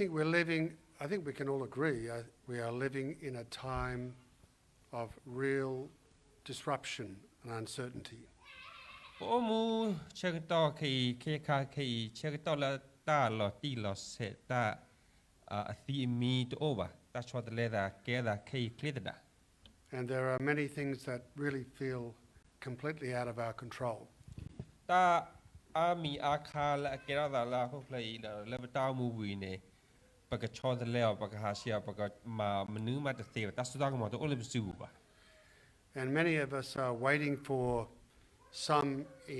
think we're living, I think we can all agree, uh, we are living in a time of real disruption and uncertainty. ပအိၣ်မူဆၢကတီၢ်ခဲအံၤ ခဲခါခဲအံၤ ဆၢကတီၢ်လၢတၢ်လီၤတံၢ်လီၤဆဲး တၢ် အသံအမံတအိၣ်ဘၣ်, တၢ်ဆီတလဲသးကဲသးခဲအံၤချ့သဒၣ် And there are many things that really feel completely out of our control. တၢ်အါမံၤအါခါလၢအကဲထီၣ်သးလၢဟီၣ်ခိၣ်ချၢအံၤ ဒီးလၢပတၢ်အိၣ်မူပူၤအံၤန့ၣ် ပကဆီတလဲအီၤ ပကဟးဆှဲးအီၤ ပကမၤမနုၤမးတသ့ဘၣ်, တၢ်စိတၢ်ကမီၤတအိၣ်လၢပစုပူၤဘၣ်. And many of us are waiting for some,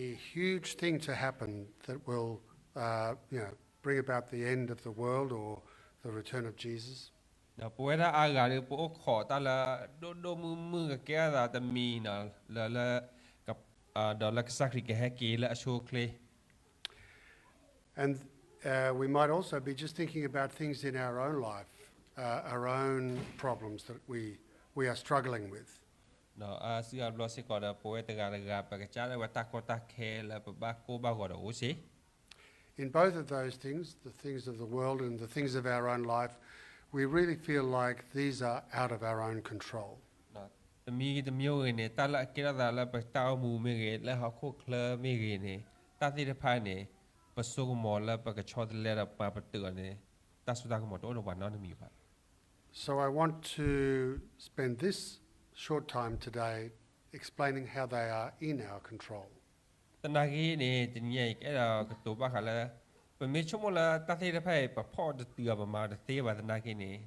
a huge thing to happen that will, uh, you know, bring about the end of the world or the return of Jesus. ဒီးပဝဲဒၣ်အါဂၤဒီး ပအိၣ်ခိးတၢ်လၢဒိၣ်ဒိၣ်မုၢ်မုၢ်ကကဲထီၣ်သးတမံၤနီၤ လၢ လၢ ဒီးလၢကစၢ်ခရံာ်ကဟဲက့ၤလၢအဆိအချ့ And, uh, we might also be just thinking about things in our own life, uh, our own problems that we, we are struggling with. ဒီးအါစုအါဘျီစ့ၢ်ကီးဒီး ပဝဲတဂၤတဂၤ ပကစၢ်လၢဝဲ တၢ်ကီတၢ်ခဲလၢပဘၣ်ကိၢ်ဘၣ်ဂီၤဒီးအိၣ်စ့ၢ် In both of those things, the things of the world and the things of our own life, we really feel like these are out of our own control. တမံၤဂ့ၤတမံၤဂ့ၤန့ၣ် တၢ်လၢအကဲထီၣ်သးလၢပတၢ်အိၣ်မူမ့ၢ်ဂ့ၤ လၢဟီၣ်ခိၣ်ချၢမ့ၢ်ဂ့ၤန့ၣ် တၢ်သ့ၣ်တဖၣ်န့ၣ် ပဆိကမိၣ်လၢပကဆီတလဲဒီးပာ်ပတုာ်အီၤန့ၣ် တၢ်စိတၢ်ကမီၤတအိၣ်ဒီးပှၤနီတမံၤဘၣ်. So I want to spend this short time today explaining how they are in our control. သနာ်က့န့ၣ် တနံၤအံၤ ကအဲၣ်ဒိးကတိၤဘၣ်ဃးလၢ ပမ့ၢ်ဆိကမိၣ်လၢတၢ်သ့ၣ်တဖၣ်အံၤ ပဖီၣ်တတုာ်အီၤ ပမၤတသ့ဘၣ်သနာ်က့န့ၣ်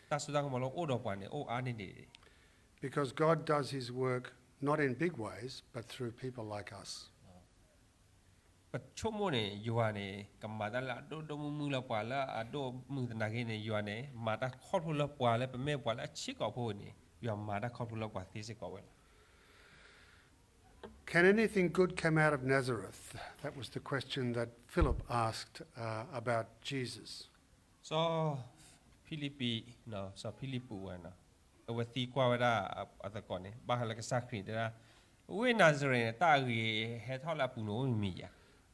တၢ်စိတၢ်ကမီၤလၢအိၣ်ဒီးပှၤန့ၣ် အိၣ်အါန့ၢ်ဒံး Because God does his work not in big ways, but through people like us. ပဆိကမိၣ်န့ၣ် ယွၤန့ၣ် ကမၤတၢ်လၢအဒိၣ်ဒိၣ်မုၢ်မုၢ်လၢပှၤ လၢအဒိၣ်မုၢ်သနာ်က့န့ၣ် ယွၤန့ၣ် မၤတၢ်ခီဖျိလၢပှၤလၢပမ့ၢ်ပှၤလၢအဆ့ကီးဖိန့ၣ် ယွၤမၤတၢ်ခီဖျိလၢပှၤသ့စ့ၢ်ကီးဝဲလီၤ. Can anything good come out of Nazareth? That was the question that Philip asked, uh, about Jesus. စီၤဖံလံးပံး, စီၤဖံလံးပံးဝဲ, အဝဲသံကွၢ်ဝဲဒၣ်အသကိးန့ၣ် ဘၣ်ဃးလၢကစၢ်ခရံာ်တဲဒၣ်, ဝ့ၢ်နၤစရ့းန့ၣ် တၢ်အဂ့ၤဟဲထီၣ်လၢအပူၤန့ၣ်အိၣ်မံၤဧါ.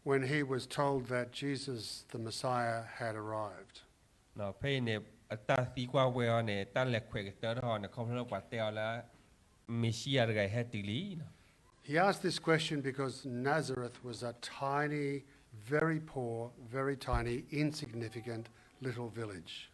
When he was told that Jesus the Messiah had arrived. ဖဲအံၤန့ၣ် အတၢ်သံကွၢ်ဝဲအီၤန့ၣ် တၢ်လဲၤခွဲးကတၢၢ်ထီၣ်န့ၣ် ခီဖျိလၢပှၤတဲအီၤလၢ မ့ၤၡံယၤတဂၤအံၤဟဲတုၤလံ. He asked this question because Nazareth was a tiny, very poor, very tiny, insignificant little village.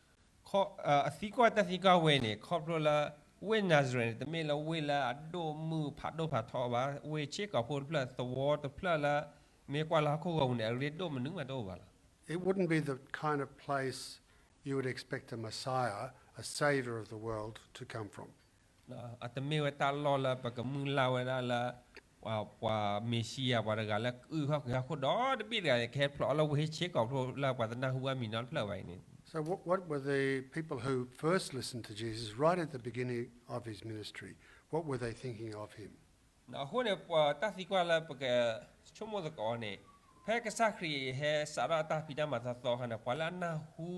အသံကွၢ်တၢ်သံကွၢ်ဝဲန့ၣ် ခီဖျိလၢ ဝ့ၢ်နၤစရ့းန့ၣ် တမ့ၢ်လၢဝ့ၢ်လၢအဒိၣ်မုၢ်ဖးဒိၣ်ဖးထီဘၣ်, ဝ့ၢ်ဆ့ကီးဖိတဖျၢၣ် သဝီတဖျၢၣ်လၢ မ့ၢ်ကွၢ်လၢဟီၣ်ခိၣ်ဂီၤပူၤန့ၣ် အရ့ဒိၣ်မနုၤမးတအိၣ်ဘၣ်လီၤ. It wouldn't be the kind of place you would expect a Messiah, a savior of the world, to come from. အတမ့ၢ်ဝဲတၢ်လီၢ်လၢပကမုၢ်လၢ်ဝဲဒၣ်လၢ ပှၤမ့ၤၡံယၤပှၤတဂၤလၢကအုၣ်ခီၣ်က့ၤဟီၣ်ခိၣ်ဒီတဘ့ၣ်တဂၤန့ၣ် ကဟဲဖျိးအီၤလၢဝ့ၢ်ဆ့ကီးဖိလၢပှၤတနၢ်ဟူဘၣ်မံၤနီတဖျၢၣ်ဘၣ်အံၤန့ၣ်. So what, what were the people who first listened to Jesus right at the beginning of his ministry, what were they thinking of him? အဃိန့ၣ် ပတၢ်သံကွၢ်လၢပကဆိကမိၣ်သကိးန့ၣ် ဖဲကစၢ်ခရံာ်ဟဲစးထီၣ်အတၢ်ဖံးတၢ်မၤသီသီအခါန့ၣ် ပှၤလၢအနၢ်ဟူ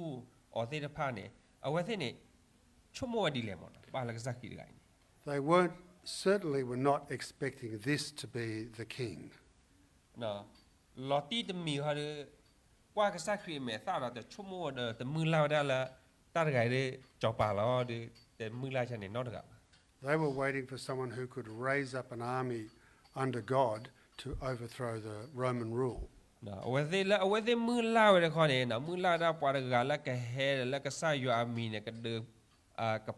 အီၤသ့ၣ်တဖၣ်န့ၣ် အဝဲသ့ၣ်န့ၣ် ဆိကမိၣ်ဝဲဒ်လဲၣ်မး ဘၣ်ဃးလၢကစၢ်ခရံာ်တဂၤအံၤန့ၣ်. They weren't, certainly were not expecting this to be the king. လီၤတံၢ်တမံၤဃီဒီး ကွၢ်ကစၢ်ခရံာ်အမဲာ်အသၣ်ဒီး တဆိကမိၣ်ဝဲဒီး တမုၢ်လၢ်ဝဲဒၣ်လၢ တၢ်တဂၤအံၤဒီး စီၤပၤလီၤဒီး တမုၢ်လၢ်ဆၢန့ၣ်နီတဂၤဘၣ်. They were waiting for someone who could raise up an army under God to overthrow the Roman rule. အဝဲသ့ၣ်လၢအဝဲသ့ၣ်မုၢ်လၢ်ဝဲတခီန့ၣ် မုၢ်လၢ်ဝဲဒၣ်ပှၤတဂၤလၢကဟဲဒီးလၢကစၢ်ယွၤအမံၤန့ၣ် ကဒုး က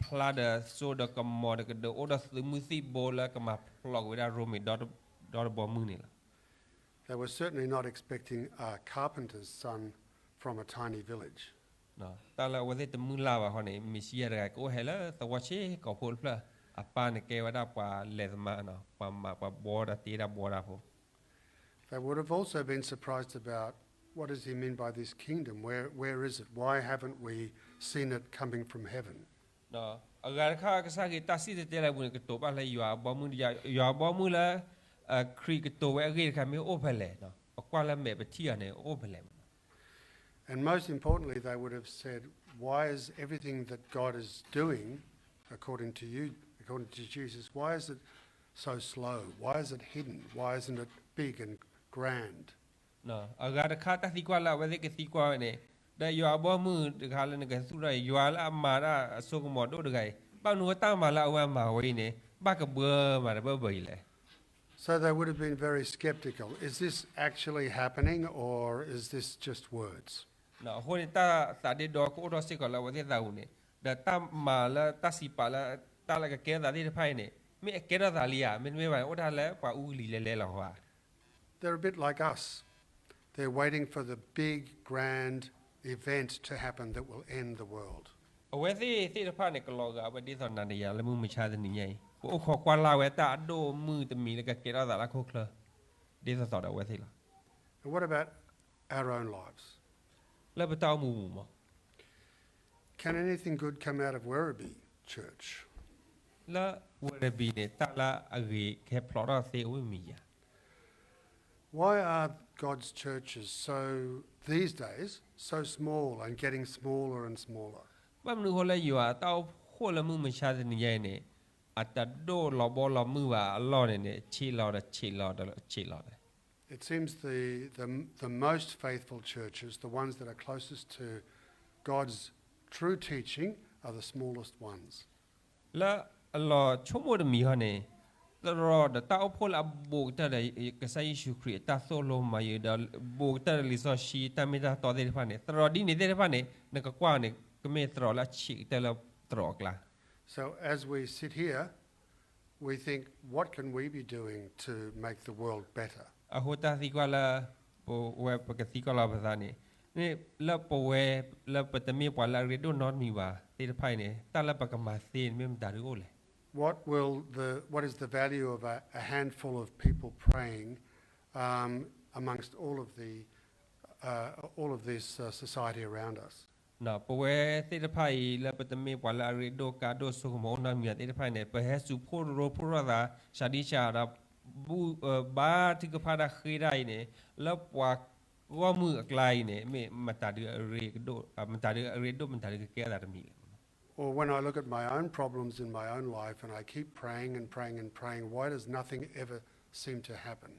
ဖျါဒီးစိဒီးကမီၤဒီး ကဒုးအိၣ်ဒီးသုးမုၢ်သံၣ်ဘိလၢကမၤဖျိးကွံာ်ဝဲဒၣ်ရိမ့ၤဒီတဘီမုၢ်န့ၣ်လီၤ. They were certainly not expecting a carpenter's son from a tiny village. တၢ်လၢအဝဲသ့ၣ်တမုၢ်လၢ်ဘၣ်ဃီန့ၣ် မ့ၤၡံယၤတဂၤကအိၣ်ဟဲလၢသဝီဆ့ကီးဖိတဖျၢၣ် အပၢ်န့ၣ်ကဲဝဲဒၣ်ပှၤလဲၤသမါ ပှၤမၤပှၤဘှီဒီးတ့ဒၣ်ဘှီဒၣ်ဖိ They would have also been surprised about what does he mean by this kingdom? Where, where is it? Why haven't we seen it coming from heaven? အဂၤတခါကစၢ်ခရံာ်တၢ်စံၣ်တဲၤတဲလီၤပူၤန့ၣ် ကတိၤဘၣ်လၢယွၤအဘီမုၢ်, ယွၤအဘီမုၢ်လၢ ခရံာ်ကတိၤဝဲအဂ့ၢ်တခါမ့ၢ်အိၣ်ဖဲလဲၣ်, ပကွၢ်လၢမဲာ်ပထံၣ်အီၤန့ၣ် အိၣ်ဖဲလဲၣ်မး. And most importantly, they would have said, why is everything that God is doing, according to you, according to Jesus, why is it so slow? Why is it hidden? Why isn't it big and grand? အဂၤတခါတၢ်သံကွၢ်လၢအဝဲသ့ၣ်ကသံကွၢ်ဝဲန့ၣ် ဒီးယွၤအဘီမုၢ်တခါလၢနကသူၣ်ထီၣ်အံၤ ယွၤလၢအမၤတၢ်အစိကမီၤဒိၣ်တဂၤအံၤ ဘၣ်မနုၤဃိတၢ်မၤလၢအဝဲမၤဝဲအံၤန့ၣ် ဘၣ်ကဘှၢမၤတဘၢဘၢအံၤလဲၣ်. So they would have been very skeptical. Is this actually happening or is this just words? အဃိန့ၣ် တၢ်သးဒ့ဒီကအိၣ်ထီၣ်စ့ၢ်ကီးလၢအဝဲသ့ၣ်သးပူၤန့ၣ် ဒီးတၢ်မၤလၢတၢ်စံးပာ်လၢ တၢ်လၢကကဲထီၣ်သးသ့ၣ်တဖၣ်အံၤန့ၣ် မ့ၢ်အကဲထီၣ်သးလံဧါ မ့တမ့ၢ်ဘၣ်န့ၣ် အိၣ်တၢ်လၢပှၤအူကလံၤလဲၤလဲၤလီၤဘၣ်. They're a bit like us. They're waiting for the big grand event to happen that will end the world. အဝဲသ့ၣ်သ့ၣ်တဖၣ်န့ၣ် ကလီၤဂာ်ဝဲဒ်သိးနၤဒီးယၤလၢမုၢ်မဆါတနံၤညါအံၤ ပအိၣ်ခိးကွၢ်လၢ်ဝဲတၢ်အဒိၣ်မုၢ်တမံၤလၢကကဲထီၣ်သးလၢဟီၣ်ခိၣ်ချၢ ဒ်သိးသိးဒီးအဝဲသ့ၣ်လီၤ. And what about our own lives? လၢပတၢ်အိၣ်မူပူၤမး Can anything good come out of Werribee Church? လၢ Werribee န့ၣ် တၢ်လၢအဂ့ၤကဟဲဖျိးထီၣ်သ့အိၣ်မ့ၢ်ဧါ. Why are God's churches so, these days, so small and getting smaller and smaller? ဘၣ်မနုၤအဃိလၢယွၤအတၢ်အိၣ်ဖှိၣ်လၢမုၢ်မဆါတနံၤညါအံၤန့ၣ် အတဒိၣ်လီၤဘီလီၤမုၢ်ဘၣ်အလီၢ်န့ၣ်န့ၣ် ဆံးလီၤဒီးဆံးလီၤဒီးဆံးလီၤလဲၣ်. It seems the, the, the most faithful churches, the ones that are closest to God's true teaching, are the smallest ones. လၢအလီၤဆိကမိၣ်တမံၤဟီန့ၣ် သရိာ်ဒီးတၢ်အိၣ်ဖှိၣ်လၢအဘူးကတၢၢ်ဒီး ကစၢ်ယ့ၣ်ၡူးခရံာ်အတၢ်သိၣ်လိမၤယုၤဒီး ဘူးကတၢၢ်ဒီးလံာ်စီဆှံတၢ်မ့ၢ်တၢ်တီသ့ၣ်တဖၣ်န့ၣ် သရိာ်ဒ်န့ၣ်သ့ၣ်တဖၣ်န့ၣ် နကကွၢ်န့ၣ် ကမ့ၢ်သရိာ်လၢအဆံးကတၢၢ်လၢသရိာ်အကျါ So as we sit here, we think, what can we be doing to make the world better? အဃိတၢ်သံကွၢ်လၢ ပဝဲပကသံကွၢ်လီၤပသးန့ၣ် မ့ၢ်လၢပဝဲ လၢပတမ့ၢ်ပှၤလၢအရ့ဒိၣ်နီတမံၤဘၣ်သ့ၣ်တဖၣ်အံၤန့ၣ် တၢ်လၢပကမၤသ့န့ၣ်မ့ၢ်မတၤဒုအိၣ်လဲၣ်. What will the, what is the value of a, a handful of people praying, um, amongst all of the, uh, all of this, uh, society around us? ပဝဲသ့ၣ်တဖၣ်အံၤ လၢပတမ့ၢ်ပှၤလၢအရ့ဒိၣ်ကါဒိၣ်စိကမီၤအိၣ်နီတမံၤဘၣ်သ့ၣ်တဖၣ်န့ၣ် ပဟဲစူးဖှိၣ်ရိဖှိၣ်ထီၣ်သး စှၤဒံစှၤဒီး ဘၣ်ထုကဖၣ်တၢ်ဃ့တၢ်အံၤန့ၣ် လၢပှၤဂီၢ်မုၢ်အကျါအံၤန့ၣ် မ့ၢ်မတၤဒုအရ့ဒိၣ် မတၤဒုအရ့ဒိၣ် မတၤဒုကကဲအသးတမံၤလဲၣ်. Or when I look at my own problems in my own life and I keep praying and praying and praying, why does nothing ever seem to happen?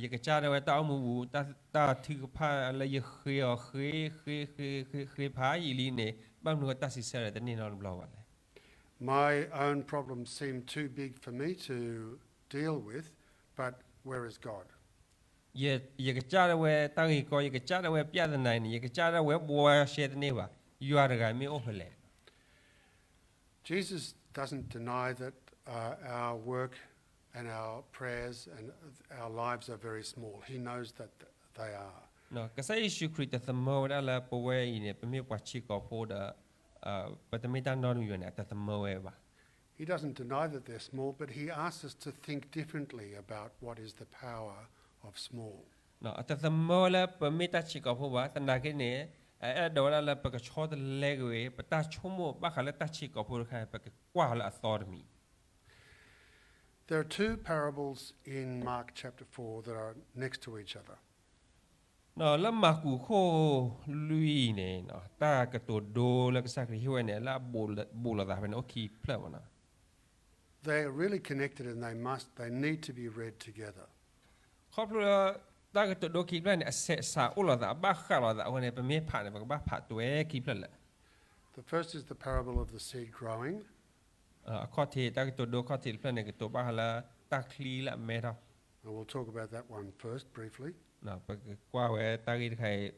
ယကစၢ်ဒၣ်ဝဲတၢ်အိၣ်မူပူၤ တၢ်ထုကဖၣ်လၢယဃ့အီၤ ဃ့ ဃ့ ဃ့ ဃ့ ဃ့ဖးယံာ်လံန့ၣ် ဘၣ်မနုၤဃိတၢ်စံးဆၢဒီးတန့ၢ်နီတဘျီဘၣ်လဲၣ်. My own problems seem too big for me to deal with, but where is God? ယကစၢ်ဒၣ်ဝဲတၢ်ဂ့ၢ်ကီ ယကစၢ်ဒၣ်ဝဲ ပြဿနာ အံၤန့ၣ် ယကစၢ်ဒၣ်ဝဲဘှီရှဲတန့ၢ်ဘၣ် ယွၤတဂၤမ့ၢ်အိၣ်ဖဲလဲၣ်. Jesus doesn't deny that, uh, our work and our prayers and our lives are very small. He knows that they are. ကစၢ်ယ့ၣ်ၡူးခရံာ်တသမၢဝဲဒၣ်လၢ ပဝဲအံၤန့ၣ် ပမ့ၢ်ပှၤဆံးကိာ်ဖိဒီး ပတမ့ၢ်တၢ်နီတမံၤဘၣ်န့ၣ် အတသမၢဝဲဘၣ်. He doesn't deny that they're small, but he asks us to think differently about what is the power of small. အတသမၢဝဲလၢပမ့ၢ်တၢ်ဆံးကိာ်ဖိဘၣ် သနာ်က့န့ၣ် အအဲၣ်ဒိးဝဲဒၣ်လၢပကဆီတလဲက့ၤ ပတၢ်ဆိကမိၣ်ဘၣ်ဃးလၢတၢ်ဆံးကိာ်ဖိတခါ ပကကွၢ်လၢအသီတမံၤ There are two parables in Mark chapter four that are next to each other. လၢမၢ်ကူးခိၣ်လွံၢ်အံၤန့ၣ် တၢ်ကတိၤဒိလၢကစၢ်ခရံာ်ဟ့ၣ်ဝဲန့ၣ် လၢအဘူးလိာ်သးဖဲန့ၣ် အိၣ်ခံဖျၢၣ်မးနီၤ They are really connected and they must, they need to be read together. ခီဖျိလၢ တၢ်ကတိၤဒိခံဖျၢၣ်န့ၣ် အဆဲးစးအိၣ်လိာ်သး အဘၣ်ဃးလိာ်သးအဃိန့ၣ် ပမ့ၢ်ဖးန့ၣ် ပကဘၣ်ဖးတွဲခံဖျၢၣ်လၢာ် The first is the parable of the seed growing. အခီၣ်ထံး တၢ်ကတိၤဒိအခီၣ်ထံးတဖျၢၣ်န့ၣ် ကတိၤဘၣ်ဃးလၢတၢ်ချံလၢအမဲထီၣ် And we'll talk about that one first briefly. ပကကွၢ်ဝဲတၢ်ဂ့ၢ်တခါအံၤ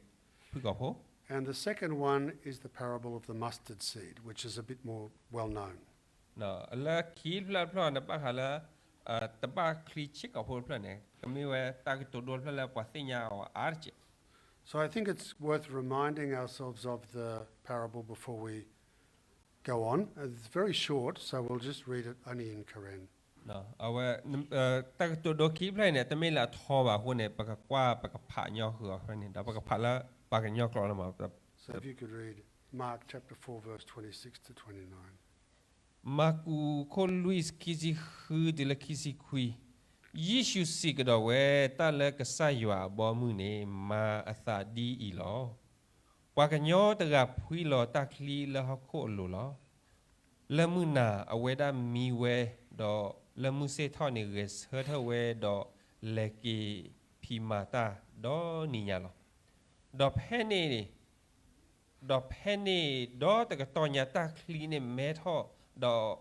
ဖုၣ်ကိာ်ဖိ And the second one is the parable of the mustard seed, which is a bit more well known. လၢခံဖျၢၣ်တဖျၢၣ်န့ၣ် ဘၣ်ဃးလၢ တဘၣ်ချံဆ့ၣ်ကိာ်ဖိတဖျၢၣ်န့ၣ် ကမ့ၢ်ဝဲတၢ်ကတိၤဒိတဖျၢၣ်လၢပှၤသ့ၣ်ညါအီၤအါတက့ၢ် So I think it's worth reminding ourselves of the parable before we go on. It's very short, so we'll just read it only in Karen. အဝဲ တၢ်ကတိၤဒိခံဖျၢၣ်အံၤန့ၣ် တမ့ၢ်လၢအထီဘၣ်အဃိန့ၣ် ပကကွၢ်ပကဖးညီဃုာ်အီၤဖဲန့ၣ် ဒီးပကဖးလၢပှၤကညီကျိာ်လီၤမး So if you could read Mark chapter four, verse twenty-six to twenty-nine. မၢ်ကူးခိၣ်လွံၢ် ခံဆံဃုတုၤလၢခံဆံခွံ, ယ့ၣ်ၡူးစံးကဒီးဝဲ, တၢ်လၢကစၢ်ယွၤအဘီအမုၢ်န့ၣ် မၤအသးဒ်အံၤလီၤ. ပှၤကညီတဂၤဖှံလီၤတၢ်ချံလၢဟီၣ်ခိၣ်အလိၤလီၤ. လၢမုၢ်နၤ အဝဲဒၣ်မံဝဲ, ဒီးလၢမုၢ်ဆ့ၣ်ထီၣ်န့ၣ် ဂဲၤဆၢထၢၣ်ဝဲ, ဒီးလဲၤက့ၤဖံးမၤတၢ်ဒီနံၤညါလီၤ. ဒီးဖဲန့ၣ် ဒီးဖဲန့ၣ်ဒီတကတီၢ်ညါ တၢ်ချံန့ၣ်မဲထီၣ်, ဒီး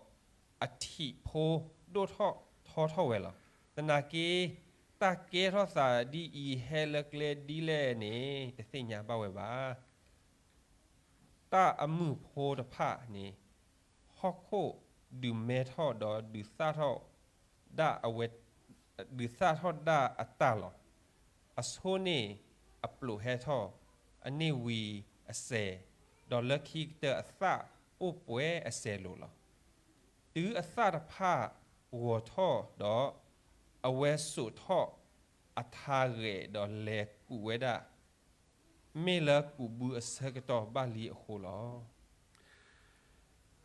အထံးဖိဒိၣ်ထီၣ်ထီထီၣ်ဝဲလီၤ. သနာ်က့ တၢ်ကဲထီၣ်သးဒ်အံၤဟဲလၢကျဲဒ်လဲၣ်န့ၣ် တသ့ၣ်ညါဘၣ်ဝဲဘၣ်. တၢ်အမုၢ်ဖိတဖၣ်န့ၣ် ဟီၣ်ခိၣ်ဒုးမဲထီၣ်ဒီးဒုးသၣ်ထီၣ်ဒၣ်အဝဲ, ဒုးသၣ်ထီၣ်ဒၣ်အတၢ်လီၤ. အဆိန့ၣ်အပျိာ်ဟဲထီၣ်, အန့ၢ်ဝံၤအစဲၤ, ဒီးလၢခံကတၢၢ်အသၣ်အိၣ်ပှဲၤအစဲၤလိၤလီၤ. တုၤအသၣ်တဖၣ်ဂီၤထီၣ်ဒီး အဝဲစိာ်ထီၣ်အထါဂဲာ်ဒီးလဲၤကူးဝဲဒၣ်, မ့ၢ်လၢကူးဘုအဆၢကတီၢ်ဘၣ်လံအဃိလီၤ.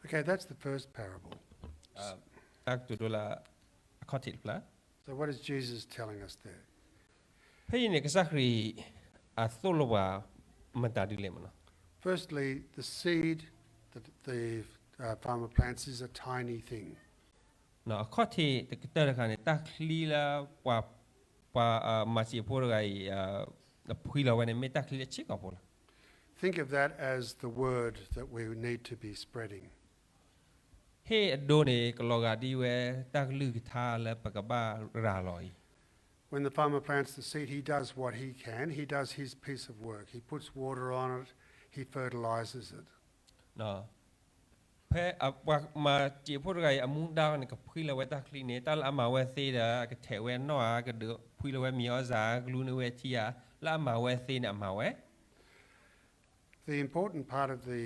Okay, that's the first parable. တၢ်ကတိၤဒိလၢအခီၣ်ထံးတဖျၢၣ်. So what is Jesus telling us there? ဖဲအံၤန့ၣ် ကစၢ်ခရံာ်အသိၣ်လိပှၤမတၤဒ်လဲၣ်မနီၤ. Firstly, the seed that the uh, farmer plants is a tiny thing. အခီၣ်ထံးတကတၢၢ်တခါန့ၣ် တၢ်ချံလၢပှၤ, ပှၤမၤစံးဖိတဂၤအံၤ ဖှံလီၤဝဲန့ၣ် မ့ၢ်တၢ်ချံလၢဆ့ကီၢ်ဖိလီၤ. Think of that as the word that we need to be spreading. ဟ့ၣ်အဒိန့ၣ် ကလီၤဂာ်ဒ်ဝဲတၢ်ကလုၢ်ကထါလၢပကဘၣ်ရၤလီၤအံၤ. When the farmer plants the seed, he does what he can. He does his piece of work. He puts water on it. He fertilizes it. ဖဲပှၤမၤစံးဖိတဂၤအံၤ အမူဒါန့ၣ် ကဖှံလီၤဝဲတၢ်ချံန့ၣ် တၢ်လၢအမၤဝဲသ့ဒီး ကထဲးဝဲနီၣ်ဧါ, ကဒုးဖှံလီၤဝဲမံၤအီၣ်စၢ်, ကလူန့ၢ်ဝဲထံဧါ, လၢအမၤဝဲသ့န့ၣ် အမၤဝဲ The important part of the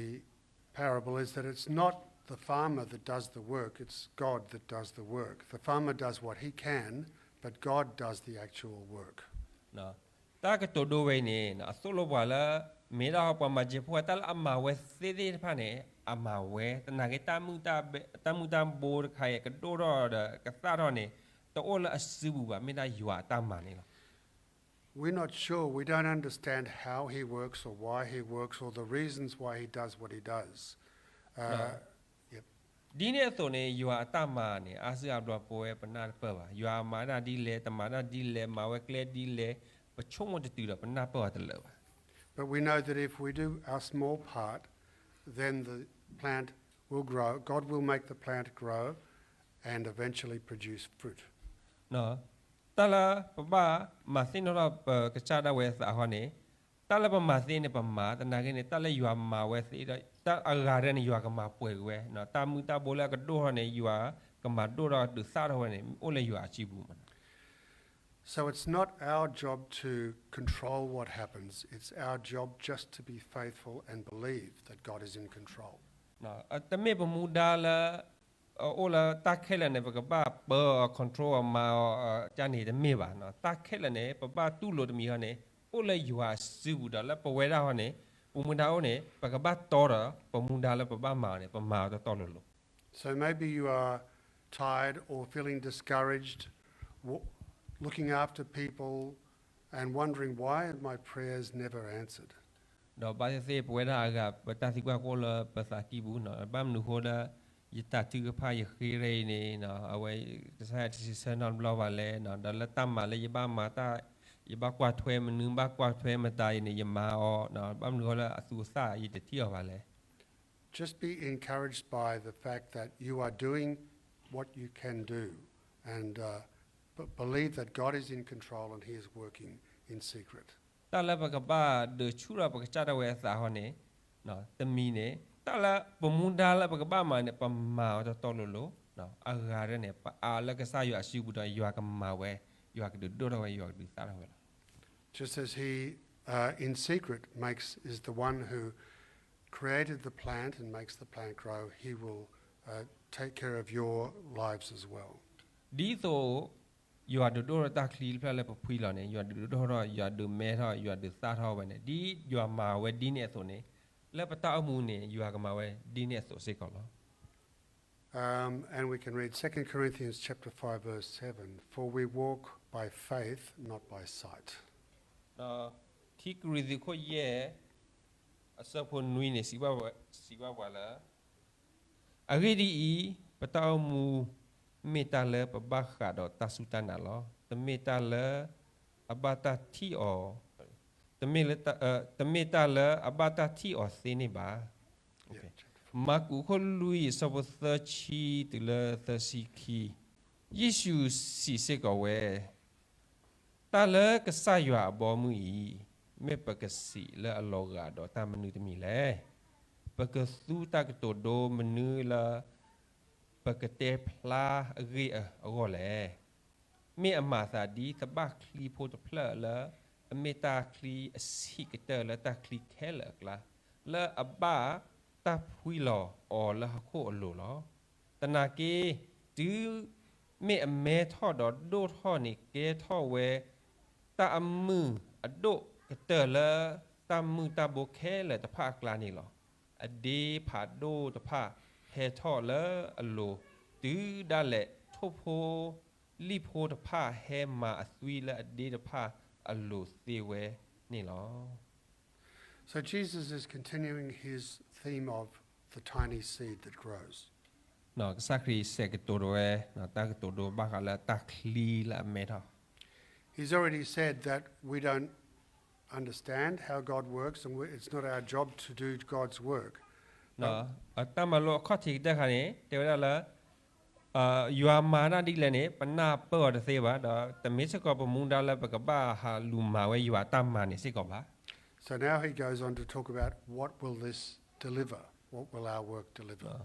parable is that it's not the farmer that does the work, it's God that does the work. The farmer does what he can, but God does the actual work. တၢ်ကတိၤဒိဝဲအံၤန့ၣ် အသိၣ်လိပှၤလၢ မ့ၢ်ဒၣ်ပှၤမၤစံးဖိတၢ်လၢအမၤဝဲသ့သ့ၣ်တဖၣ်န့ၣ် အမၤဝဲ, သနာ်က့ တၢ်မုၢ်တၢ်ဘိတခါအံၤ ကဒိၣ်ထီၣ်ဒီးကသၣ်ထီၣ်န့ၣ် တအိၣ်လၢအစုပူၤဘၣ်, မ့ၢ်ဒၣ်ယွၤအတၢ်မၤန့ၣ်လီၤ. We're not sure, we don't understand how he works or why he works or the reasons why he does what he does. ဒ်န့ၣ်အသိးန့ၣ် ယွၤအတၢ်မၤန့ၣ် အါစုအါဘျီပဝဲပနၢ်တပၢၢ်ဘၣ်. ယွၤမၤဒၣ်ဒ်လဲၣ်, တမၤဒၣ်ဒ်လဲၣ်, မၤဝဲကျဲဒ်လဲၣ်, ပဆိကမိၣ်တတုၤဒီးပနၢ်ပၢၢ်အီၤတလၢာ်ဘၣ်. But we know that if we do our small part, then the plant will grow, God will make the plant grow and eventually produce fruit. တၢ်လၢပဘၣ်မၤသ့ၣ်နီၣ်ထီၣ်ပကစၢ်ဒၣ်ဝဲအသးအဃိန့ၣ်, တၢ်လၢပမၤသ့န့ၣ် ပမၤ, သနာ်က့န့ၣ် တၢ်လၢယွၤမၤဝဲသ့ဒီး တၢ်အဂၤဒၣ်န့ၣ် ယွၤကမၤပှဲၤက့ၤဝဲ, တၢ်မုၢ်တၢ်ဘိလၢအကဒိၣ်ထီၣ်န့ၣ် ယွၤကမၤဒိၣ်ထီၣ်ဒုးသၣ်ထီၣ်ဝဲန့ၣ် အိၣ်လၢယွၤအစုပူၤမး. So it's not our job to control what happens, it's our job just to be faithful and believe that God is in control. တမ့ၢ်ပမူဒါလၢ အိၣ်လၢတၢ်ခဲလၢာ်န့ၣ် ပကဘၣ်ပၢအီၤ control အီၤ မၤအီၤ ကန့ၣ်တမ့ၢ်ဘၣ်. တၢ်ခဲလၢာ်န့ၣ် ပဘၣ်တူၢ်လိာ်တမံၤဃီန့ၣ် အိၣ်လၢယွၤအစုပူၤဒီး လၢပဝဲဒၣ်ဃီန့ၣ် ပမူဒါအိၣ်န့ၣ် ပကဘၣ်တီဒီး ပမူဒါလၢပဘၣ်မၤအီၤန့ၣ် ပမၤအီၤတီတီလိၤလိၤ. So maybe you are tired or feeling discouraged, looking after people and wondering why my prayers never answered. ဒီးဘၣ်သ့ၣ်သ့ၣ် ပဝဲဒၣ်အဂၤ ပတၢ်သံကွၢ်ကအိၣ်လၢပသးကံၢ်ပူၤ, ဘၣ်မနုၤဃိလၢ ယတၢ်ထုကဖၣ်ယဃ့ရဲအံၤန့ၣ် အဝဲ ကစၢ်ယွၤတဆံဆၢနီတဘျီဘၣ်လဲၣ်, ဒီးလၢတၢ်မၤလၢယဘၣ်မၤတၢ် ယဘၣ်ကွၢ်ထွဲမနုၤ ဘၣ်ကွၢ်ထွဲမတၤအံၤန့ၣ် ယမၤအီၤ, ဘၣ်မနုၤဃိလၢအသူအသၣ်ယတထံၣ်အီၤဘၣ်လဲၣ်. Just be encouraged by the fact that you are doing what you can do and believe that God is in control and he is working in secret. တၢ်လၢပကဘၣ်ဒုးဆူၣ်ထီၣ်ပကစၢ်ဒၣ်ဝဲအသးဃီန့ၣ် တမံၤန့ၣ် တၢ်လၢပမူဒါလၢပကဘၣ်မၤန့ၣ် ပမၤအီၤတီတီလိၤလိၤ, အဂၤဒၣ်န့ၣ် ပအါလၢကစၢ်ယွၤအစုပူၤဒီး ယွၤကမၤဝဲ, ယွၤကဒုးဒိၣ်ထီၣ်ဝဲ, ယွၤကဒုးသၣ်ထီၣ်ဝဲလီၤ. Just as he in secret makes, is the one who created the plant and makes the plant grow, he will take care of your lives as well. ဒ်သိး ယွၤဒုးဒိၣ်ထီၣ်တၢ်ချံတဖျၢၣ်လၢပဖှံလီၤန့ၣ် ယွၤဒုးဒိၣ်ထီၣ်, ယွၤဒုးမဲထီၣ်, ယွၤဒုးသၣ်ထီၣ်ဝဲန့ၣ် ဒ်ယွၤမၤဝဲဒ်န့ၣ်အသိးန့ၣ် လၢပတၢ်အိၣ်မူန့ၣ် ယွၤကမၤဝဲဒ်န့ၣ်အသိးစ့ၢ်ကီးလီၤ. And we can read Second Corinthians chapter five verse seven, for we walk by faith, not by sight. ဒီးခံကရံၣ်သူးခိၣ်ယဲၢ် အဆၢဖိနွံန့ၣ် စံးဘၣ်ပှၤလၢ အဂ့ၢ်ဒ်အံၤ, ပတၢ်အိၣ်မူမ့ၢ်တၢ်လၢပဘၣ်ဃးဒီးတၢ်စူၢ်တၢ်နာ်လီၤ. တမ့ၢ်တၢ်လၢအဘၣ်တၢ်ထံၣ်အီၤ, တမ့ၢ်လၢတၢ်, တမ့ၢ်တၢ်လၢအဘၣ်တၢ်ထံၣ်အီၤသ့န့ၣ်ဘၣ်. မၢ်ကူးခိၣ်လွံၢ်အဆၢဖိသၢဆံတုၤလၢသၢဆံခံ, ယ့ၣ်ၡူးစံးစ့ၢ်ကီးဝဲ, တၢ်လၢကစၢ်ယွၤအဘီအမုၢ်အံၤ, မ့ၢ်ပကစံးလၢအလီၤဂာ်ဒီးတၢ်မနုၤတမံၤလဲၣ်. ပကသူတၢ်ကတိၤဒိမနုၤလၢ ပကတဲဖျါအဂ့ၢ်အဂီၢ်လဲၣ်. မ့ၢ်အမၤသးဒ်သဘၣ်ချံဖိတဖျၢၣ်လၢ အမ့ၢ်တၢ်ချံအဆံးကတၢၢ်လၢတၢ်ချံခဲလၢာ်အကျါ, လၢအဘၣ်တၢ်ဖှံလီၤအီၤလၢဟီၣ်ခိၣ်အလိၤလီၤ. သနာ်က့ တုၤမ့ၢ်အမဲထီၣ်ဒီးဒိၣ်ထီၣ်န့ၣ် ကဲထီၣ်ဝဲ တၢ်အမုၢ်အဒိၣ်ကတၢၢ်လၢ တၢ်မုၢ်တၢ်ဘိခဲလၢာ်တဖၣ်အကျါန့ၣ်လီၤ. အဒ့ဖးဒိၣ်တဖၣ်ဟဲထီၣ်လၢအလိၤ, တုၤဒၣ်လဲာ်ထိၣ်ဖိလံၣ်ဖိတဖၣ် ဟဲမၤအသွံလၢအဒ့တဖၣ်အလိၤသ့ဝဲန့ၣ်လီၤ. So Jesus is continuing his theme of the tiny seed that grows. ကစၢ်ခရံာ်စဲးကတိၤဒိဝဲ တၢ်ကတိၤဒိဘၣ်ဃးလၢတၢ်ချံလၢအမဲထီၣ် He's already said that we don't understand how God works and we, it's not our job to do God's work. တၢ်မၤလိအခီၣ်ထံးကတၢၢ်ခါန့ၣ် တဲဝဲဒၣ်လၢ ယွၤမၤတၢ်ဒ်လဲၣ်န့ၣ် ပနၢ်ပၢၢ်အီၤတသ့ဘၣ်, ဒီးတမ့ၢ်စ့ၢ်ကီးပမူဒါလၢပကဘၣ်ဟးလူၤမၤဝဲယွၤတၢ်မၤန့ၣ်စ့ၢ်ကီးဘၣ်. So now he goes on to talk about what will this deliver, what will our work deliver.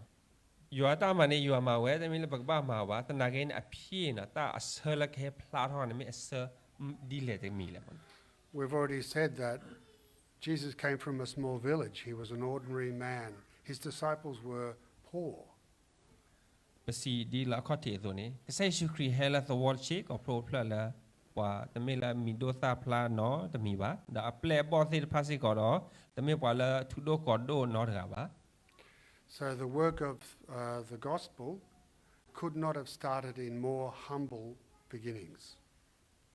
ယွၤတၢ်မၤန့ၣ် ယွၤမၤဝဲ တမ့ၢ်လၢပကဘၣ်မၤအီၤဘၣ်, သနာ်က့န့ၣ် အဖံးန့ၣ် တၢ်အဆၢလၢကဟဲဖျါထီၣ်န့ၣ် မ့ၢ်အဆၢဒ်လဲၣ်တမံၤလဲၣ်. We've already said that Jesus came from a small village. He was an ordinary man. His disciples were poor. ပစံးဒ်လၢအခီၣ်ထံးအသိးန့ၣ် ကစၢ်ယ့ၣ်ၡူးခရံာ်ဟဲလၢသဝီတဆံးကိာ်ဖိတဖျၢၣ်လၢ ပှၤတမ့ၢ်လၢအမံၤဒိၣ်သၣ်ဖျါနီတမံၤဘၣ်, ဒီးအပျဲၢ်အဘီၣ်သ့ၣ်တဖၣ်စ့ၢ်ကီးဒီး တမ့ၢ်ပှၤလၢထူဒိၣ်ကီၤဒိၣ်နီတဂၤဘၣ်. So the work of, uh, the gospel could not have started in more humble beginnings.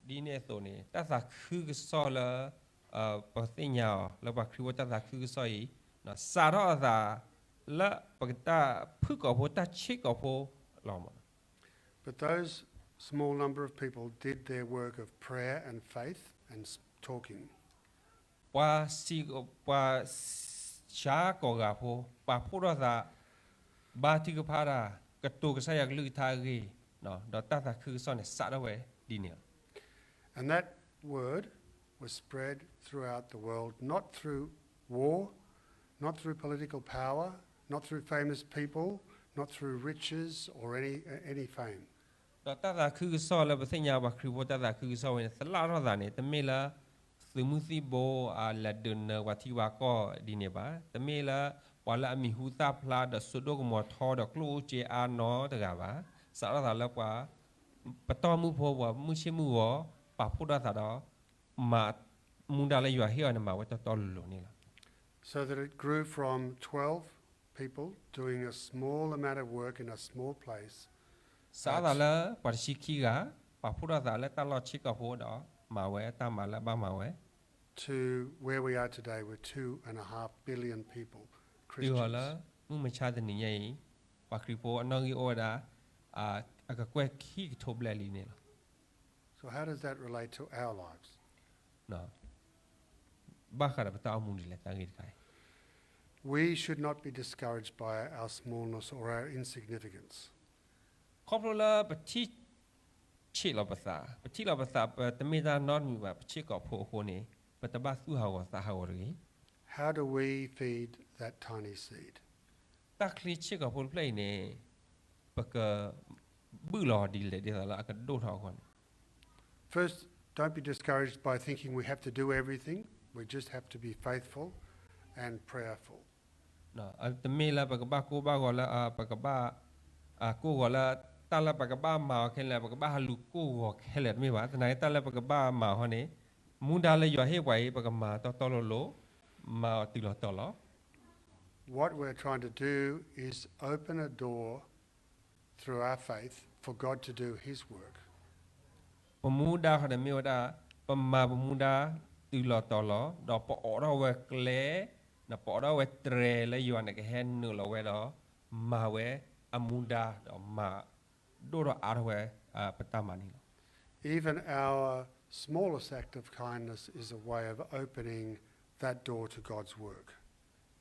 ဒ်န့ၣ်အသိးန့ၣ် တၢ်သးခုကစီၣ်လၢ ပသ့ၣ်ညါအီၤ လၢပှၤခရံာ်ဖိတၢ်သးခုကစီၣ်အံၤ စးထီၣ်အသးလၢပတၢ်ဖုၣ်ကိာ်ဖိတၢ်ဆံးကိာ်ဖိလီၤ. But those small number of people did their work of prayer and faith and talking. ပှၤစံး, ပှၤစှၤကိာ်ဂၤဖိ ပာ်ဖှိၣ်ထီၣ်သး ဘါထုကဖၣ်တၢ်, ကတိၤကစၢ်ယွၤကလုၢ်ကထါအဂ့ၢ်, ဒီးတၢ်သးခုကစီၣ်န့ၣ် စးထီၣ်ဝဲဒ်န့ၣ်လီၤ. And that word was spread throughout the world, not through war, not through political power, not through famous people, not through riches or any, any fame. ဒီးတᢢ်သးခုကစီၣ်လၢပသ့ၣ်ညါပှၤခရံာ်ဖိတၢ်သးခုကစီၣ်ဝဲန့ၣ် သလၣ်ထီၣ်သးန့ၣ် တမ့ၢ်လၢ သုးမုၢ်သံၣ်ဘိအလဲၤဒုးနၢၤပှၤထံပှၤကီၢ်ဒ်န့ၣ်ဘၣ်. တမ့ၢ်လၢ ပှၤလၢအမံၤဟူသၣ်ဖျါဒီးစိဒိၣ်ကမီၤထီဒီးကျိၣ်အိၣ်စ့အါနီတဂၤဘၣ်. စးထီၣ်သးလၢပှၤ ပတီၢ်မုၢ်ဖိ ပှၤမုၢ်ဆ့ၣ်မုၢ်ဂီၤ ပာ်ဖှိၣ်ထီၣ်သးဒီး မၤမူဒါလၢယွၤဟ့ၣ်အီၤန့ၣ် မၤဝဲတီတီလိၤလိၤန့ၣ်လီၤ. So that it grew from twelve people doing a small amount of work in a small place စးထီၣ်သးလၢပှၤတဆံခံဂၤ ပာ်ဖှိၣ်ထီၣ်သးလၢတၢ်လီၢ်ဆံးကိာ်ဖိဒီး မၤဝဲတၢ်မၤလၢအဘၣ်မၤဝဲ to where we are today with two and a half billion people, Christians. တုၤဃီၤလၢ မုၢ်မဆါတနံၤညါအံၤ ပှၤခရံာ်ဖိအနီၣ်ဂံၢ်အိၣ်ဝဲဒၣ် အကကွဲၢ်ခံကထိဘျဲၣ်လံန့ၣ်လီၤ. So how does that relate to our lives? ဘၣ်ဃးဒီးပတၢ်အိၣ်မူဒ်လဲၣ် တၢ်ဂ့ၢ်တခါအံၤ We should not be discouraged by our smallness or our insignificance. ခီဖျိလၢပထံၣ်ဆံးလီၤပသး, ပထံၣ်လီၤပသး ပတမ့ၢ်တၢ်နီတမံၤဘၣ် ပဆံးကိာ်ဖိအဃိန့ၣ် ပတဘၣ်သူၣ်ဟးဂီၤသးဟးဂီၤတဂ့ၤ. How do we feed that tiny seed? တၢ်ချံဆံးကိာ်ဖိတဖျၢၣ်အံၤန့ၣ် ပကဘုၣ်လီၤဒ်လဲၣ် ဒ်သိးလၢအကဒိၣ်ထီၣ်အဂီၢ်န့ၣ် First, don't be discouraged by thinking we have to do everything. We just have to be faithful and prayerful. တမ့ၢ်လၢပကဘၣ်ကိၢ်ဘၣ်ဂီၤလၢ ပကဘၣ် ကိၢ်ဂီၤလၢ တၢ်လၢပကဘၣ်မၤအီၤခဲလၢာ် ပကဘၣ်ဟးလူၤကိၢ်ဂီၤခဲလၢာ်တမ့ၢ်ဘၣ်. သနာ်က့တၢ်လၢပကဘၣ်မၤအီၤန့ၣ် မူဒါလၢယွၤဟ့ၣ်ပှၤအံၤ ပကမၤတီတီလိၤလိၤ မၤအီၤတုၤလီၤတီၤလီၤ. What we're trying to do is open a door through our faith for God to do His work. ပမူဒါဃီန့ၣ်မ့ၢ်ဝဲဒၣ် ပမၤပမူဒါတုၤလီၤတီၤလီၤ ဒီးပအိးထီၣ်ဝဲကျဲ ဒီးပအိးထီၣ်ဝဲတြဲၤလၢယွၤန့ၣ်ကဟဲနုာ်လီၤဝဲဒီး မၤဝဲအမူဒါ ဒီးမၤဒိၣ်ထီၣ်အါထီၣ်ဝဲ ပတၢ်မၤန့ၣ်လီၤ. Even our smallest act of kindness is a way of opening that door to God's work.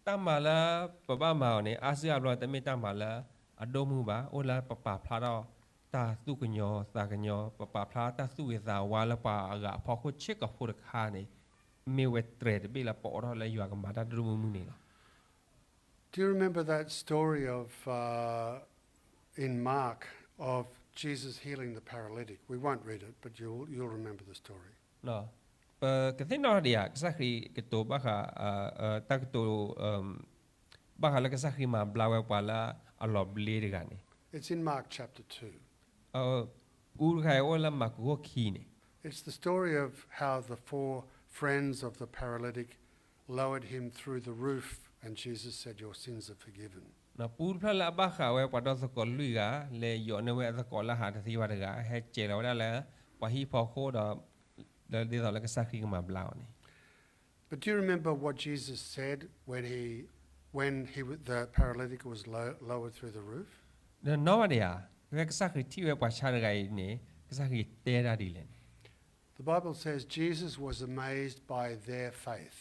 တၢ်မၤလၢပဘၣ်မၤအီၤန့ၣ် အါစုအါဘျီတမ့ၢ်တၢ်မၤလၢအဒိၣ်မုၢ်ဘၣ်, အိၣ်လၢပပာ်ဖျါထီၣ်တၢ်သူၣ်ကညီၤသးကညီၤ, ပပာ်ဖျါတၢ်သူၣ်ဂ့ၤသးဝါလၢပှၤအဂၤအဖီခိၣ်စ့ၢ်ကီးဖိတခါန့ၣ် မ့ၢ်ဝဲတြဲၤတဘ့ၣ်လၢပအိးထီၣ်လၢယွၤကမၤတၢ်တဒိၣ်မုၢ်မုၢ်န့ၣ်လီၤ. Do you remember that story of, uh, in Mark of Jesus healing the paralytic? We won't read it, but you'll, you'll remember the story. ပကသ့ၣ်နီၣ်ဒံးဧါ ကစၢ်ခရံာ်ကတိၤဘၣ်ဃး တၢ်ကတိၤ ဘၣ်ဃးလၢကစၢ်ခရံာ်မၤဘျါဝဲပှၤလၢအလီၤဘျ့တဂၤန့ၣ်, It's in Mark chapter two. အူတခါအံၤအိၣ်လၢမၢ်ကူးခိၣ်ခံန့ၣ်, It's the story of how the four friends of the paralytic lowered him through the roof, and Jesus said, Your sins are forgiven. ပူတဖျၢၣ်လၢအဘၣ်ဃးဝဲပှၤဒီသကိးလွံၢ်ဂၤ လဲၤယိးန့ၢ်ဝဲအသကိးလၢဟးတသ့ဘၣ်တဂၤ ဟဲစဲးလီၤဝဲဒၣ်လၢ ပှၤဟံၣ်ဖီခိၣ်ဒီး ဒ်သိးလၢကစၢ်ခရံာ်ကမၤဘျါအီၤန့ၣ်, But do you remember what Jesus said when he, when he, the paralytic was low, lowered through the roof? ဒီးနီၣ်ဘၣ်ဒံးဧါ, ဖဲကစၢ်ခရံာ်ထံၣ်ဝဲပှၤဆါတဂၤအံၤန့ၣ် ကစၢ်ခရံာ်တဲဒၣ်ဒ်လဲၣ်န့ၣ်, The Bible says Jesus was amazed by their faith.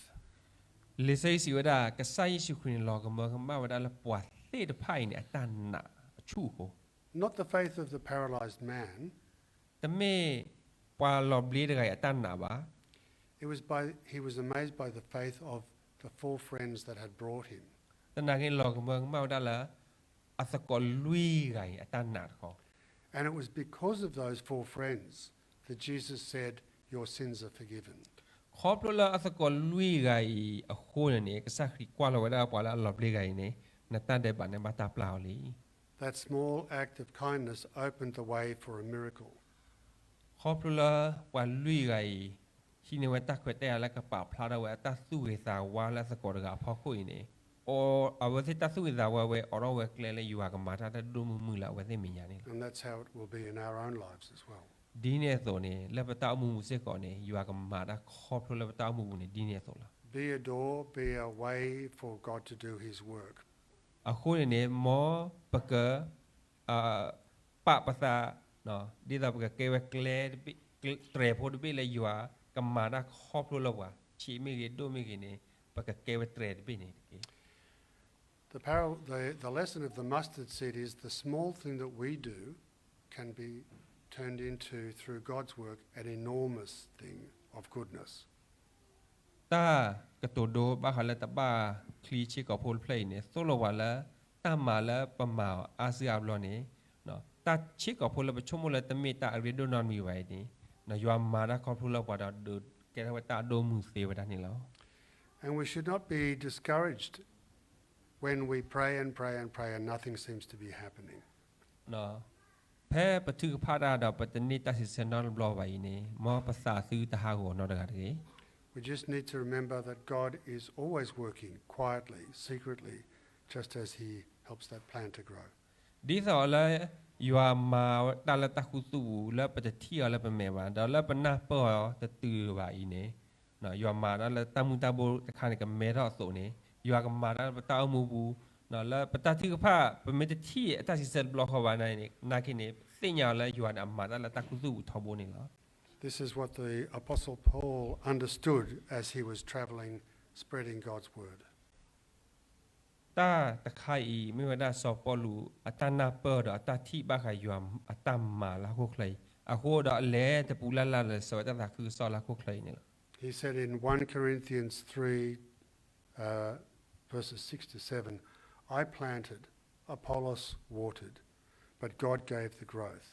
လံာ်စီဆှံစံးဝဲဒၣ် ကစၢ်ယ့ၣ်ၡူးခရံာ်န့ၣ် လီၤကမၢကမၣ်ဝဲဒၣ်လၢပှၤသ့ၣ်တဖၣ်အံၤန့ၣ် အတၢ်နာ်အဆူၣ်အဃိ, Not the faith of the paralyzed man. တမ့ၢ်ပှၤလီၤဘျ့တဂၤအံၤအတၢ်နာ်ဘၣ်. It was by, he was amazed by the faith of the four friends that had brought him. သနာ်က့န့ၣ် လီၤကမၢကမၣ်ဝဲဒၣ်လၢ အသကိးလွံၢ်ဂၤအံၤအတၢ်နာ်တခီ, And it was because of those four friends that Jesus said, Your sins are forgiven. ခီဖျိလၢအသကိးလွံၢ်ဂၤအံၤအဃိန့ၣ်န့ၣ် ကစၢ်ခရံာ်ကွၢ်လီၤဝဲဒၣ်ပှၤလၢအလီၤဘျ့ဂၤအံၤန့ၣ် နတၢ်ဒဲးဘးန့ၣ်ဘၣ်တၢ်ပျၢ်အီၤလံ. That small act of kindness opened the way for a miracle. ခီဖျိလၢပှၤလွံၢ်ဂၤအံၤ ဟံးန့ၢ်ဝဲတၢ်ခွဲးတၢ်ယာ်လၢကပာ်ဖျါထီၣ်ဝဲအတၢ်သူၣ်ဂ့ၤသးဝါလၢအသကိးတဂၤအဖီခိၣ်အံၤန့ၣ်, အဝဲသ့ၣ်တၢ်သူၣ်ဂ့ၤသးဝါဝဲ အိးထီၣ်ဝဲကျဲလၢယွၤကမၤတၢ်တဒိၣ်မုၢ်မုၢ်လၢအဝဲသ့ၣ်မဲာ်ညါန့ၣ်လီၤ. And that's how it will be in our own lives as well. ဒ်န့ၣ်အသိးန့ၣ် လၢပတၢ်အိၣ်မူပူၤစ့ၢ်ကီးန့ၣ် ယွၤကမၤတၢ်ခီဖျိလၢပတၢ်အိၣ်မူပူၤန့ၣ် ဒ်န့ၣ်အသိးလီၤ. Be a door, be a way for God to do his work. အဃိန့ၣ်န့ၣ် မ်ပက ပာ်ပသး ဒ်သိးပကကဲဝဲကျဲတဘ့ၣ်, တြဲၤဖိတဘ့ၣ်လၢယွၤကမၤတၢ်ခီဖျိလၢပှၤ ဆံးမ့ၢ်ဂ့ၤ ဒိၣ်မ့ၢ်ဂ့ၤန့ၣ် ပကကဲဝဲတြဲၤတဘ့ၣ်န့ၣ်တက့ၢ်. The parable, the, the lesson of the mustard seed is the small thing that we do can be turned into, through God's work, an enormous thing of goodness. တၢ်ကတိၤဒိဘၣ်ဃးလၢတဘၣ်ချံစ့ၢ်ကီးဖိတဖျၢၣ်အံၤန့ၣ် သိၣ်လိပှၤလၢ တၢ်မၤလၢပမၤအီၤအါစုအါဘျီန့ၣ်, တၢ်စ့ၢ်ကီးဖိလၢပဆိကမိၣ်လၢတမ့ၢ်တၢ်အရ့ဒိၣ်နီတမံၤဘၣ်အံၤန့ၣ်, ယွၤမၤတၢ်ခီဖျိလၢပှၤဒီး ကဲထီၣ်ဝဲတၢ်အဒိၣ်မုၢ်သ့ဝဲဒၣ်န့ၣ်လီၤ. And we should not be discouraged when we pray and pray and pray and nothing seems to be happening. ဖဲပထုကဖၣ်တၢ်ဒီးပတန့ၢ်တၢ်စံးဆၢနီတဘျီဘၣ်အံၤန့ၣ် မ်ပသးသုတဟးဂီၤနီတဂၤတဂ့ၤ. We just need to remember that God is always working quietly, secretly, just as he helps that plant to grow. ဒ်သိးလၢ ယွၤမၤတၢ်လၢတၢ်ခူသူၣ်ပူၤ လၢပတထံၣ်အီၤလၢပမဲာ်ဘၣ် ဒီးလၢပနၢ်ပၢၢ်အီၤတတုၤဘၣ်အံၤန့ၣ်, ယွၤမၤတၢ်လၢတၢ်မုၢ်တၢ်ဘိတခါန့ၣ် ကမဲထီၣ်အသိးန့ၣ် ယွၤကမၤတၢ်လၢပတၢ်အိၣ်မူပူၤ, လၢပတၢ်ထုကဖၣ် ပမ့ၢ်တထံၣ်အတၢ်စံးဆၢတဘျီဃီဘၣ်န့ၣ် နာ်က့န့ၣ် သ့ၣ်ညါအီၤလၢယွၤန့ၣ် အမၤတၢ်လၢတၢ်ခူသူၣ်ပူၤထီဘိန့ၣ်လီၤ. This is what the Apostle Paul understood as he was traveling, spreading God's word. တၢ်တခါအံၤ မ့ၢ်ဝဲဒၣ်စီၤပီလူး အတၢ်နၢ်ပၢၢ်ဒီးအတၢ်ထံၣ်ဘၣ်ဃးယွၤအတၢ်မၤလၢဟီၣ်ခိၣ်ချၢအံၤ, အဃိဒီးအလဲၤတပူၤလၢ်လၢ်လၢ စံးဝဲတၢ်သးခုကစီၣ်လၢဟီၣ်ခိၣ်ချၢအံၤန့ၣ်လီၤ. He said in one Corinthians three, uh, verses six to seven, I planted, Apollos watered, but God gave the growth.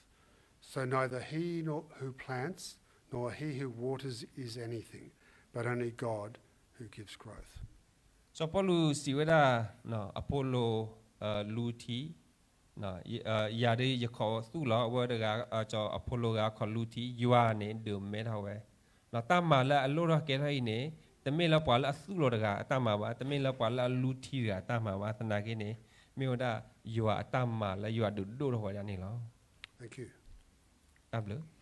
So neither he nor, who plants nor he who waters is anything, but only God who gives growth. စီၤပီလူးစံးဝဲဒၣ် အဖိလိၣ် လူထံ, ယၤဒုးယခီၣ်သူၣ်လီၤ, အဝဲတဂၤ စီၤအဖိလိၣ်ဂၤခီၣ်လူထံ, ယွၤန့ၣ်ဒုးမဲထီၣ်ဝဲ. တၢ်မၤလၢအလိၣ်ထီၣ်ကဲထီၣ်အံၤန့ၣ် တမ့ၢ်လၢပှၤလၢအသူၣ်လီၤတဂၤအတၢ်မၤဘၣ်, တမ့ၢ်လၢပှၤလၢအလူထံတဂၤအတၢ်မၤဘၣ်, သနာ်က့န့ၣ် မ့ၢ်ဝဲဒၣ်ယွၤအတၢ်မၤလၢယွၤဒုးဒိၣ်ထီၣ်ဝဲဒၣ်န့ၣ်လီၤ. တၢ်ဘျုး.